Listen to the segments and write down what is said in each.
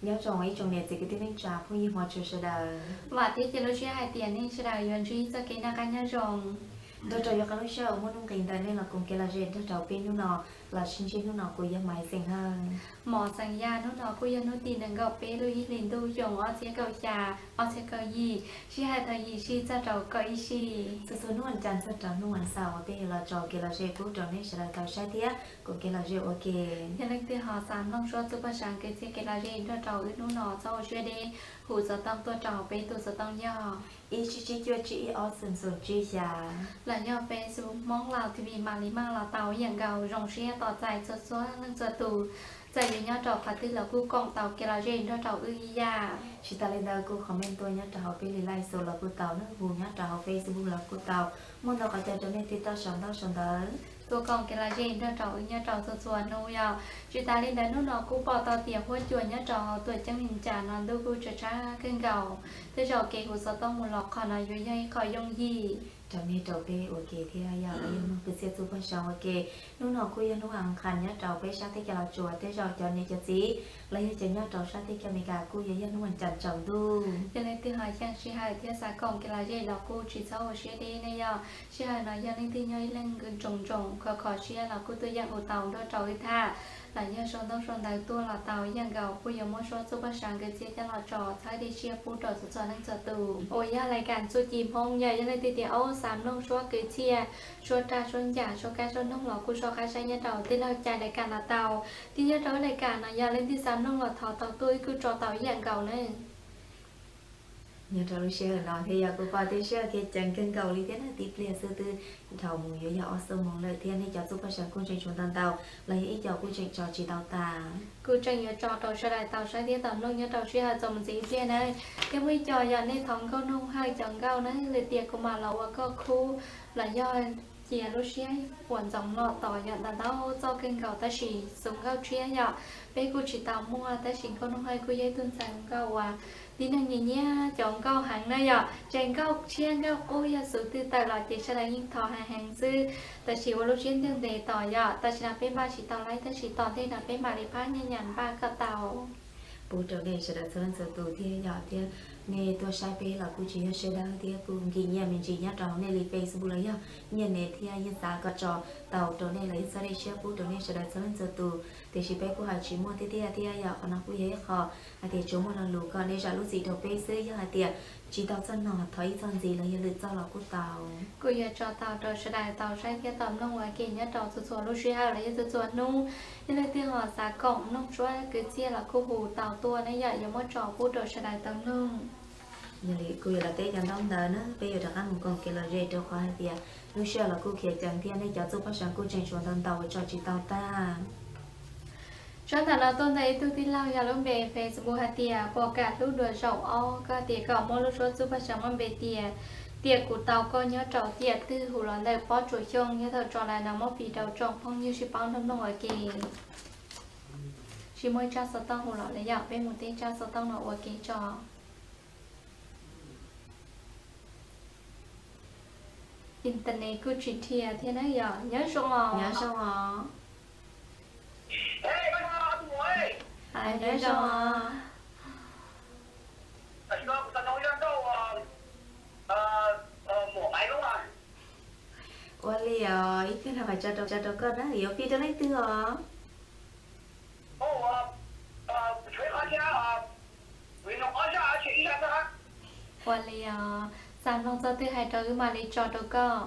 Nyob zoo ib tsoom niam txiv kwv tij neej tsa phooj ywg hmov tshua sawv daws. Vam thiab cia lub siab hais tias nej sawv daws yuav ntsib txoj kev noj qab nyob zoo. Nrog rau yuav qee lub sij hawm muaj nuj nqis ntawm nej los koom kev lom zem nrog rau peb hnub no los sib ntsib hnub no kuv yog Maiv Xeem Hawj. Mov xeem Yaj. Hnub no kuj yog hnub tim nees nkaum peb lub ib hlis ntuj xyoo ob txhiab kaum xya, ob txhiab kaum yim, sij hawm thaum yim sij txog rau kaum ib sij. Txhua txhua hnub ua cas txog rau hnub ua xaum uas peb yuav los tso kev lom zem pub rau nej sawv daws tau saib thiab koom kev lom zem ua ke. Yog leej twg ho xav mloog suab txuj paj xeem kwv txhiaj kev lom zem nrog rau wb hnub no txhob ua siab deb, hu xov tooj tuaj rau peb tus xov tooj yog ib tsib tsib cuaj tsib ib ob xoom xoom tsib xya, los yog Facebook Hmoob Laus T V mam li maj los tau ib yam nkaus. Zoo siab tos txais txhua txhua leej txhua tus, txawm yuav nyob rau qhov twg los kuj koom tau kev lom zem nrog rau wb ib yam. Tsis tas li ntawd kuj comment tuaj nyob rau hauv peb li live show los kuj tau, nab hu nyob rau hauv Facebook los kuj tau. Muaj ntau qhov chaw rau nej thiaj tau sau ntaub sau ntawv tuaj koom kev lom zem nrog rau wb nyob rau txhua txhua hnub yom. Tsis tas li ntawd hnub no kuj pom tau tias huab cua nyob rau hauv tuam ceeb Vias Cas no ntuj kuj tshav tshav kawg nkaus. Tej zaum kev hu xov tooj mus los qhov no yuav yog ib qho yooj yim rau nej rau peb ua ke thiab yog los yog mloog kwv txhiaj txuj paj xeem ua ke. Hnub no kuj yog hnub as qhas nyob rau peb sab teb chaws Los Tsuas, tej zaum cov niam cov txiv los yog cov nyob rau sab teb chaws Amelikas kuj yuav yog hnub vas cas tsaus ntuj. Yog leej twg ho xyeej sij hawm thiab xav koom kev lom zem los kuj tsis txhob ua siab deb ne yom. Sij hawm no yog leej twg nyob ib leeg nkoos ntsoov khov kho siab los kuj tuaj yeem hu tau nrog rau wb tham, los yog sau ntaub sau ntawv tuaj los tau ib yam nkaus. Kuj yuav muaj suab txuj paj xeem kwv txhiaj coj los tso txhawb dej siab pub rau txhua txhua leej txhua tus uas yog lais kas txuj ci Hmoob yom. Yog leej twg tias ob xav mloog suab kwv txhiaj, suab raj suab ncas, suab kab suab noog los kuj soj qab saib nyob rau tij laug Cai lais kas los tau. Thiab nyob rau lais kas no yog leej twg xav mloog los thov tau tuaj wb kuj tso tau ib yam nkaus na. Nyob rau lub sij hawm no thiab yog kuv pom tias sij hawm khiav ceev kawg nkaus li thiab na, tib pliag xwb twb dhau mus yuav yog ob xuab moos lawm thiab nej cov txuj paj xeem kuj tseem tshuav ntau ntau los yog ib co kuj tseem tso tsis tau tas. Kuj tseem yuav tso rau sawv daws tau saib thiab tau mloog nyob rau sij hawm txuas mus ntxiv ib pliag na. Thiab muaj ib co yog nej thov nkauj Noog Hawj cov nkauj na, lwm tiam kuv mam los ua koj khub los yog cia lub siab uas ntxoov los tos yom, ntau ntau txoj kawg nkaus tab sis xus nkauj tshiab yom, peb kuj tsis tau muaj. Tab sis nkauj Noog Hawj kuj yog ib tug ntxhais nkauj uas tib neeg nyiam nyiam cov nkauj heev na yom, tseem nkauj tshiab nkauj qub yog xus twg tawm los ces sawv daws yeej thov heev heev xwb. Tab sis ua lub siab ntev ntev tos yom, tam sim no peb npaj tsis tau lawm tab sis tom ntej no peb mam li phab nyaj nyam npaj kom tau pub rau nej sawv daws txhua leej txhua tus thiab yom. Thiab nej tuaj saib peb los kuj tsis yog siab dawb thiab kuj nkim nyiaj me ntsis nyob rau hauv nej li Facebook los yog nyiaj nev thiab yeej xav kom tso tau rau nej los yog txhawb dej siab pub rau nej sawv daws txhua leej txhua tus. Tiam sis peb kuj hais tsis muaj tiag tiag thiab yom, qhov no kuj yog ib qho hais tias tsuas muaj lo lus kom nej zam lub txim rau peb xwb. Yog hais tias tsis tau txoj no thov ib txoj ntxiv los yog lwm txoj los kuj tau. Kuj yuav tso tau rau sawv daws tau saib thiab tau mloog ua ke nyob rau txhua txhua lub sij hawm los yog txhua txhua hnub. Yog leej twg ho xav koom mloog suab kwv txhiaj los kuj hu tau tuaj ne yom, yuav muab tso pub rau sawv daws tau mloog. Yog li kuj yuav los teb cov ntaub ntawv na, peb yuav rov qab mus koom kev lom zem rau qhov hais tias lub sij hawm los kuj khiav ceev thiab nej cov txuj paj xeem kuj tseem tshuav ntau ntau uas tso tsis tau tag. Tsob ntawm no tuaj ntawm ib tug tij laug yog lub npe Facebook hais tias pom kam hlub dua zaum ob, koj tias kom muab lub suab txuj paj xeem muab npe tias tiam kuv tau koj nyob rau tiam twg hu los ntawm pob tsuas xyooj, nyob thaum tso lawm no muab piv rau tsoom phooj ywg sib paub nrog mloog ua ke. Tsis muaj ib tsab xov tooj hu los li yom, peb mus teb tsab xov tooj no ua ke tso. Internet kuj tsis dhia thiab na yom. Nyob zoo os. Nyob zoo os. Nyob zoo os. Ua li os, ib pliag no mam tso rau koj na, yuav fij rau leej twg os? Ua li os, xav mloog txoj twg hais rau wb mam li tso rau koj.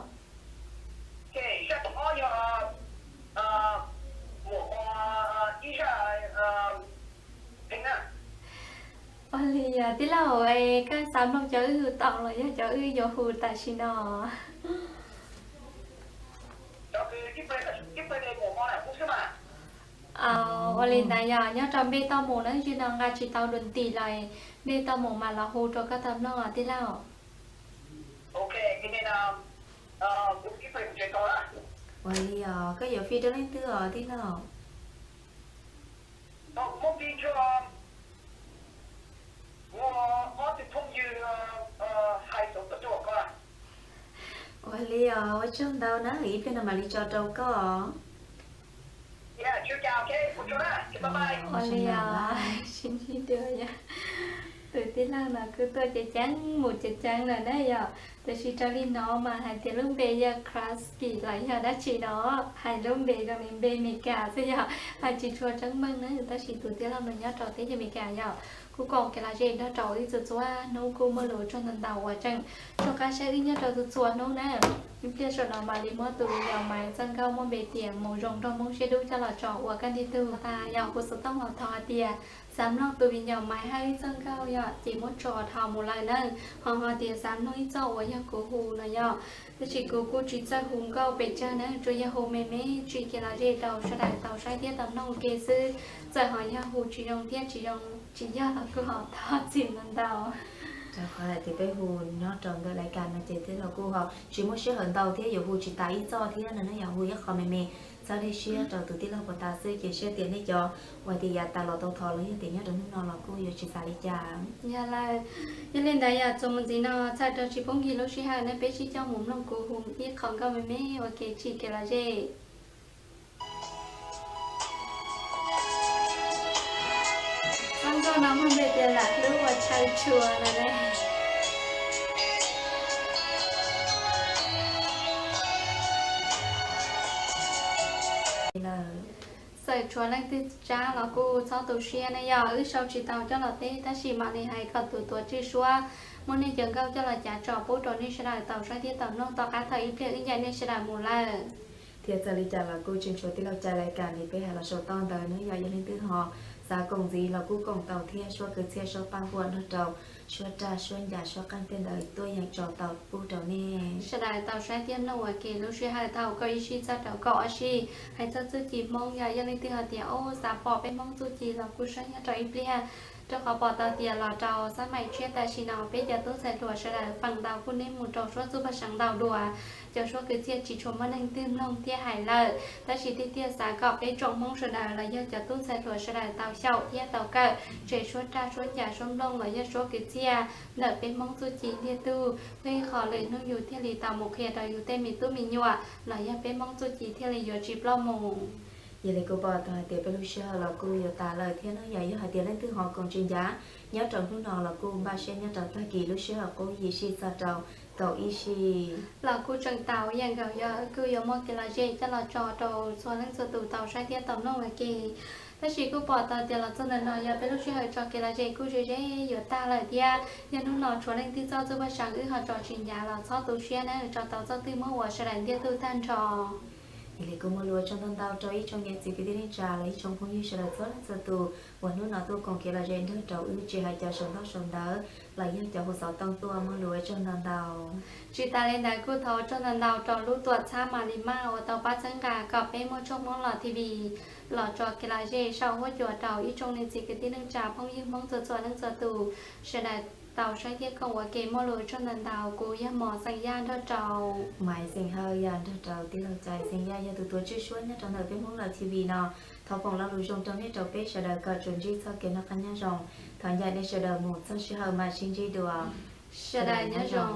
Ua li os tij laug, es koj xav mloog cov wb hu tau los yog cov wb yuav hu tam sim no? Ua li ntawd yog nyob rau npe toj mus na, yog no nqa tsis tau dua ntim los npe toj mus mam los hu rau koj tau mloog os tij laug. Ua li os, koj yuav fij rau leej twg os tij laug? Ua li os, ua tsaug ntau na, ib pliag no mam li tso rau koj os. Ua li os, sib ntsib dua yom. Tus tij laug no kuj tuaj ceev ceev mus ceev ceev lawm na yom. Tab sis raws li hnov mas hais tias lub npe yog Krusky los yog dab tsi no, hais lub npe zoo li npe Meskas xwb yom, hais tsis tshua tseeb meej na. Tab sis tus tij laug no nyob rau teb chaws Amelikas yom, kuj koom kev lom zem nrog rau wb txhua txhua hnub, kuj muaj lus tsaug ntau ntau uas tseem rov qab saib wb nyob rau txhua txhua hnub na. Ib pliag saum no mam li muab tus me nyuam Maiv txoj nkauj muaj npe tias Mus Zoo Nrog Hmoob Siab Dub coj los tso ua kaj ntug tag yom. Kuv xav tau los thov hais tias xav mloog tus me nyuam Maiv Hawj ib txoj nkauj yom, ces muab tso dhau mus lawm na. Ho hais tias xav mloog ib txoj uas yog kuv hu no yom, tab sis kuv kuj tsis txawj hu nkauj pes tsawg na, tsuas yog hu me me tsim kev lom zem rau sawv daws tau saib thiab tau mloog ua ke xwb. Txawm ho yog hu tsis zoo thiab tsis zoo tsis yog los kuj ho thov txim ntau ntau. Rau qhov hais tias peb hu nyob rau ntawm lais kas no ces tij laug kuj ho tsis muaj sij hawm ntau thiab yuav hu tsis tas ib txoj thiab no na yom, hu ib qho me me txhawb dej siab rau tus tij laug puas tas xwb, ces saib tias nej cov uas tias yav tas los tau thov los yog tias nyob rau hnub no los kuj yuav tsis xav li cas. Yog lawm, yog li ntawd yom, txuas mus ntxiv no txhawm rau tsis pub nkim lub sij hawm ne, peb sib coj mus mloog kuv hu ib qho nkauj me me ua ke tsim kev lom zem. Txoj nkauj no muaj npe tias Lam Hlub Ua Tshaw Tshua no ne. Txawm tshuav leej twg tsab los kuj txhob tu siab ne yom, wb sau tsis tau coj los teb, tab sis mam li hais kom tus tuav tswj suab muab nej cov nkauj coj los cav tso pub rau nej sawv daws tau saib thiab tau mloog tom qab thaum ib pliag wb ncaim nej sawv daws mus lawm. Thiab txawm li cas los kuj tseem tshuav tij laug cai lais kas li peb hais los saum toj ntawd ne yom, yog leej twg ho xav koom ntxiv los kuj koom tau thiab, suab kwv txhiaj suab paj huam nrog rau suab raj suab ncas suab qeej tej ntawd tuaj yeem tso tau pub rau nej sawv daws tau saib thiab mloog ua ke lub sij hawm thaum kaum ib sij txog rau kaum ob sij. Hais txog txuj ci Hmoob yom, yog leej twg hais tias o xav pom peb Hmoob txuj ci los kuj saib nyob rau ib pliag, rau qhov pom tau tias los rau xab maim tshiab tam sim no peb cov tub ntxhais hluas sawv daws feem ntau kuj neb mus rau suab txuj paj seev ntau dua. Cov suab kwv txhiaj tsis tshua muaj neeg twg mloog thiaj hais lawm, tab sis tiag tiag xav kom peb tsoom Hmoob sawv daws los yog cov tub ntxhais hluas sawv daws tau xyaum thiab tau kawm tseg suab raj suab ncas suab nplooj los yog suab kwv txhiaj ntawm peb Hmoob txuj ci ntiag tug, thiaj ib qho lwm hnub yus thiaj li tau mus qhia rau yus tej me tub me nyuam los yog peb Hmoob txuj ci thiaj li yuav tsis ploj mus. Yog li kuv pom tau hais tias peb lub sij hawm los kuj yuav tas lawm thiab no yom, yog hais tias leej twg ho koom tsis ncav nyob rau hnub no los kuj npaj siab nyob rau tag kis lub sij hawm qub yim sij txog rau kaum ib sij los kuj tseem tau ib yam nkaus, yog kuj yuav muaj kev lom zem coj los tso rau txhua leej txhua tus tau saib thiab tau mloog ua ke. Tab sis kuj pom tau tias los txog ntawm no yog peb lub sij hawm tso kev lom zem kuj ze ze yuav tag lawm thiab. Yog hnub no tshuav leej twg txoj txuj paj seev wb ho tso tsis ncav los txhob tu siab na, tso tau txoj twg muab ua sawv daws ntiag tug tag nrho. Yog li kuj muaj lus ua tsaug ntau ntau rau ib tsoom niam txiv kwv tij neej tsa los ib tsoom phooj ywg sawv daws txhua leej txhua tus uas hnub no tuaj koom kev lom zem nrog rau wb tsis hais cov sau ntaub sau ntawv los yog cov hu xov tooj tuaj, muaj lus ua tsaug ntau ntau. Tsis tas li ntawd kuj thov ua tsaug ntau ntau rau lub tuam txhab Malimaj uas tau pab txhawb nqa kom peb muaj tshooj Hmoob Los TV los tso kev lom zem saum huab cua rau ib tsoom niam txiv kwv tij neej tsa phooj ywg Hmoob txhua txhua leej txhua tus, sawv daws tau saib thiab koom ua ke, muaj lus ua tsaug ntau ntau. Kuv yog Mos xeem Yaj nrog rau Maiv xeem Hawj yog nrog rau tij laug Cai xeem Yaj yog tus tuav tswj suab nyob rau ntawm peb Hmoob Los TV no. Thov foom lo lus zoo rau nej rau peb sawv daws kom tsuas ntsib txoj kev noj qab nyob zoo. Thov ncaim nej sawv daws mus txog sij hawm mam sib ntsib dua. Sawv daws nyob zoo.